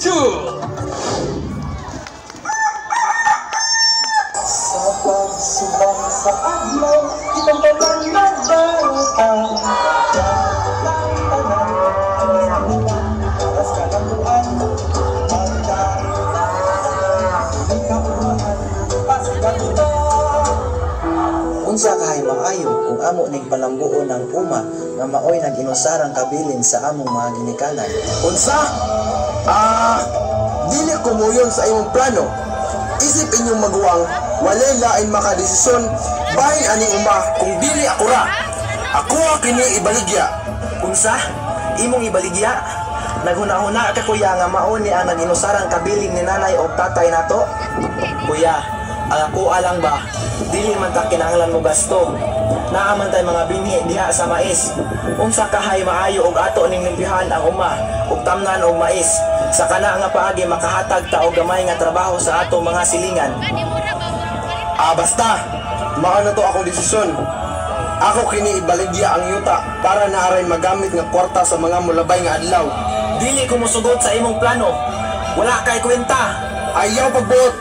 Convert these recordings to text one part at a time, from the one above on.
Cool! Sa pagsubang sa adlaw, kitang tanan nagbarita. Tanan, aras kalambuan, Unsa kahay maayo kung amo ning palambuon ang uma nga maoy nag-inusarang kabilin sa among mga ginikanan. Unsa? Ah, dili ko moyon sa imong plano. Isip inyong maguwang, walay lain makadesisyon bahin aning uma kung dili ako ra. Ako kini ibaligya. Unsa? Imong ibaligya? Naghuna-huna ka, kuya, nga mao ni ang nag-inusarang kabilin ni nanay o tatay nato? Kuya, ang ako alang ba, dili man ta kinahanglan mo gasto. Naa man tay mga binhi diha sa mais. Unsa kahay maayo og ato ning limpyuhan ang uma ug tamnan og mais. Sa kana nga paagi makahatag ta og gamay nga trabaho sa ato mga silingan. Ah, basta, mao na to akong desisyon. Ako kini ibaligya ang yuta para naaray magamit nga kwarta sa mga mulabay nga adlaw. Dili ko mosugot sa imong plano. Wala kay kwenta. Ayaw pagbuot.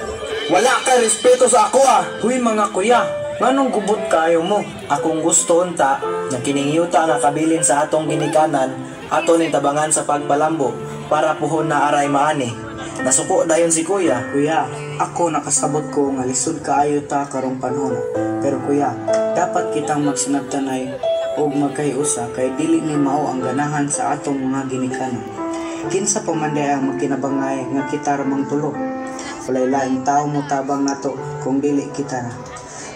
Wala kay respeto sa ako ah. Huy mga kuya, nganong gubot kayo mo? Akong gusto unta nga kining yuta nga kabilin sa atong ginikanan ato ning tabangan sa pagpalambo para puhon na aray maani. Nasuko dayon si kuya. Kuya, ako nakasabot ko nga lisod kaayo ta karong panahon. Pero kuya, dapat kitang magsinabtanay og magkahiusa kay dili ni mao ang ganahan sa atong mga ginikanan. Kinsa pa man diay ang magkinabangay nga kita ra mang tulo? Walay laing tawo mo tabang nato kung dili kita ra.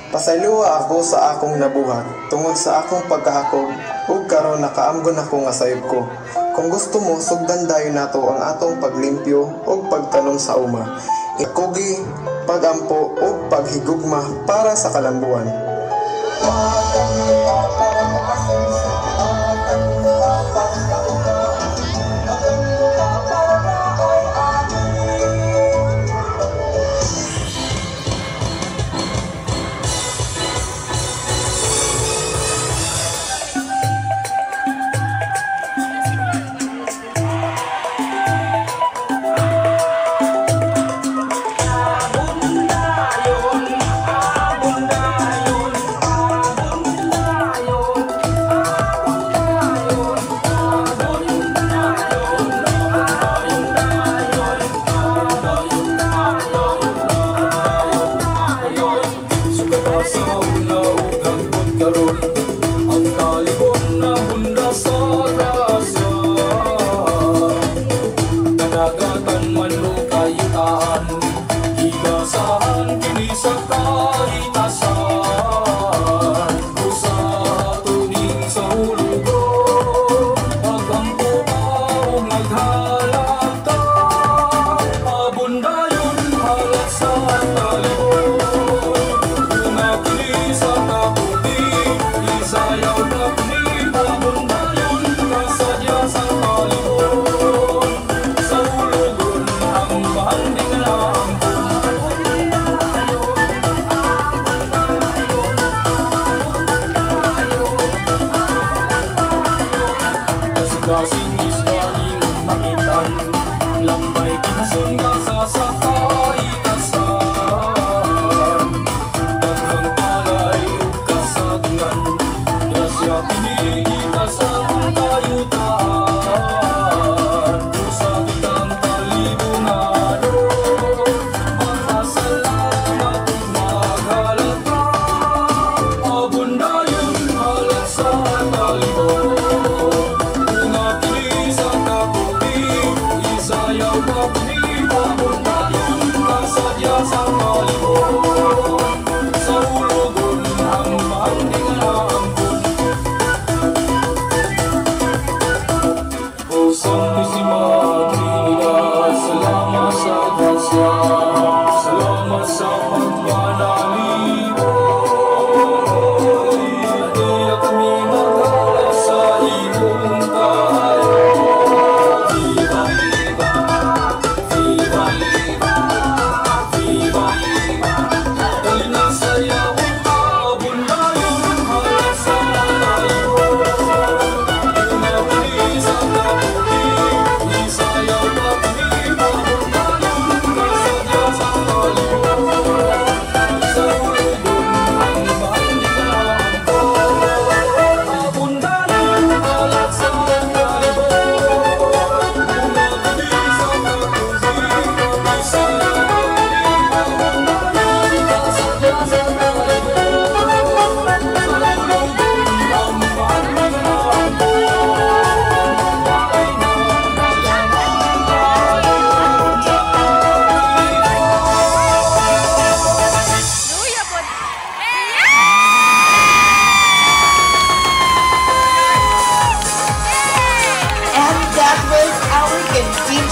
Pasayloa ako sa akong nabuhat tungod sa akong pagkahakog ug karon nakaamgon ako nga sayop ko. Kung gusto mo, sugdan dayon nato ang atong paglimpyo ug pagtanom sa uma. Ikugi, pagampo ug paghigugma para sa kalambuan.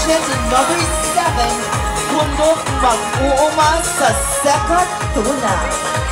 Contestant number 7, Pundok mag-uuma sa second tuna.